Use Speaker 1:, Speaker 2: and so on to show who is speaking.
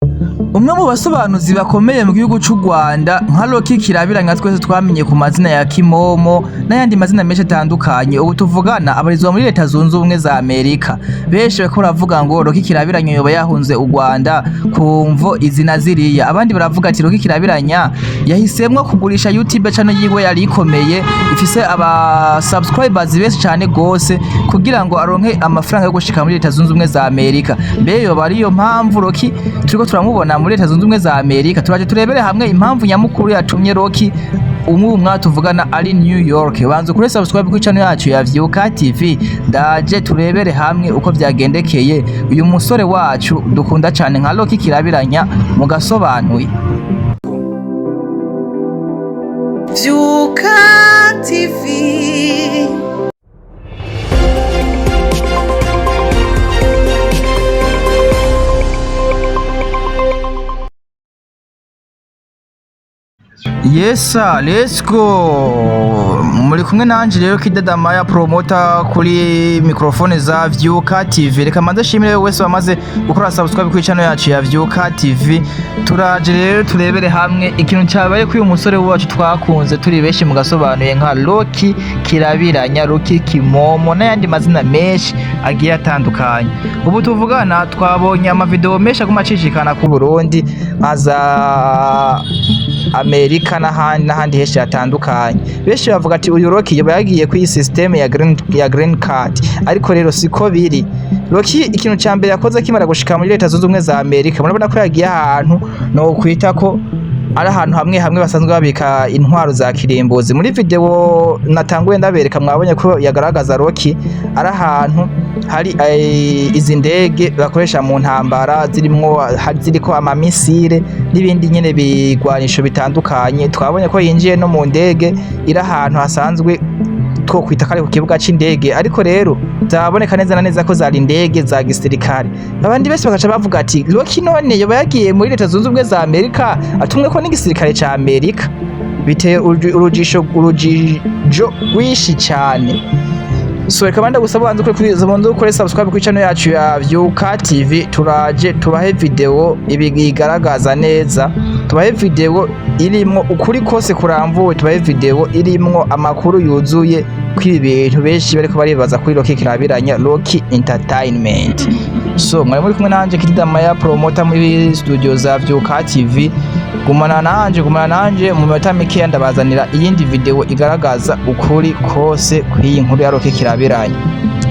Speaker 1: Umwe mu basobanuzi bakomeye mu gihugu c'u Rwanda nka Rocky Kirabiranya twese twamenye ku mazina ya Kimomo n'ayandi mazina menshi atandukanye, ubu tuvugana abarizwa muri Leta Zunze Ubumwe za Amerika. Benshi bariko baravuga ngo Rocky Kirabiranya yoba yahunze u Rwanda ku mvo izi na ziriya, abandi baravuga ati Rocky Kirabiranya yahisemwo kugurisha YouTube channel yiwe yari ikomeye ifise aba subscribers benshi cane gose kugira ngo aronke amafaranga yo gushika muri Leta Zunze Ubumwe za Amerika. Mbe yoba ariyo mpamvu Rocky turiko turamubona muri Leta Zunze Ubumwe za Amerika? Turaje turebere hamwe impamvu nyamukuru yatumye Rocky umwe umwa tuvugana ari New York. Banza kuri subscribe kuri channel yacu ya Vyuka TV, ndaje turebere hamwe uko vyagendekeye uyu musore wacu dukunda cane nka Rocky Kirabiranya mu gasobanuye.
Speaker 2: Vyuka TV.
Speaker 1: Yes sir, let's go. Muri kumwe nanje rero Kidadamaya promoter kuri microphone za Vyuka TV. Reka manze shimire wese wamaze gukora subscribe kuri channel yacu ya Vyuka TV. Turaje rero turebere hamwe ikintu cyabaye kuri uyu musore wacu twakunze turi benshi mu gasobanuye nka Rocky Kirabiranya, Rocky Kimomo n'ayandi mazina menshi agiye atandukanye. Ubu tuvugana twabonye amavideo menshi aguma acishikana ku Burundi nka za Amerika n'ahandi n'ahandi henshi hatandukanye. Benshi bavuga ati uyu Rocky yoba yagiye kuri system ya green card, ariko rero siko biri. Rocky ikintu ca mbere yakoze akimara gushika muri Leta Zunze Ubumwe za Amerika, murabona ko yagiye ahantu no kwita ko ari ahantu hamwe hamwe basanzwe babika intwaro za kirimbuzi. Muri video natanguye ndabereka, mwabonye ko yagaragaza Rocky ari ahantu hari izi ndege bakoresha mu ntambara zirimwo ziriko amamisire n'ibindi nyene bigwanisho bitandukanye. Twabonye ko yinjiye no mu ndege iri ahantu hasanzwe twokwita ko ari ku kibuga c'indege, ariko rero zaboneka neza na neza ko zari indege za gisirikare. Abandi bese bagaca bavuga ati Rocky none yoba yagiye muri Leta Zunze Ubumwe za Amerika atumwe ko n'igisirikare ca Amerika. Biteye urujijo rwinshi cane. So reka banda gusaba banze ukore subscribe kuri channel yacu ya Vyuka TV. Turaje tubahe video ibigaragaza neza, tubahe video irimwo ukuri kose kuramvuye, tubahe video irimwo amakuru yuzuye kw'ibi bintu benshi bariko baribaza kuri Rocky Kirabiranya, Rocky Entertainment. So mwari muri kumwe nanje Kidamaya promoter muri studio za Vyuka TV. Gumana nanje, gumana nanje, mu minota mikeya ndabazanira iyindi video igaragaza ukuri kose kw'iyi nkuru ya Rocky Kirabiranya.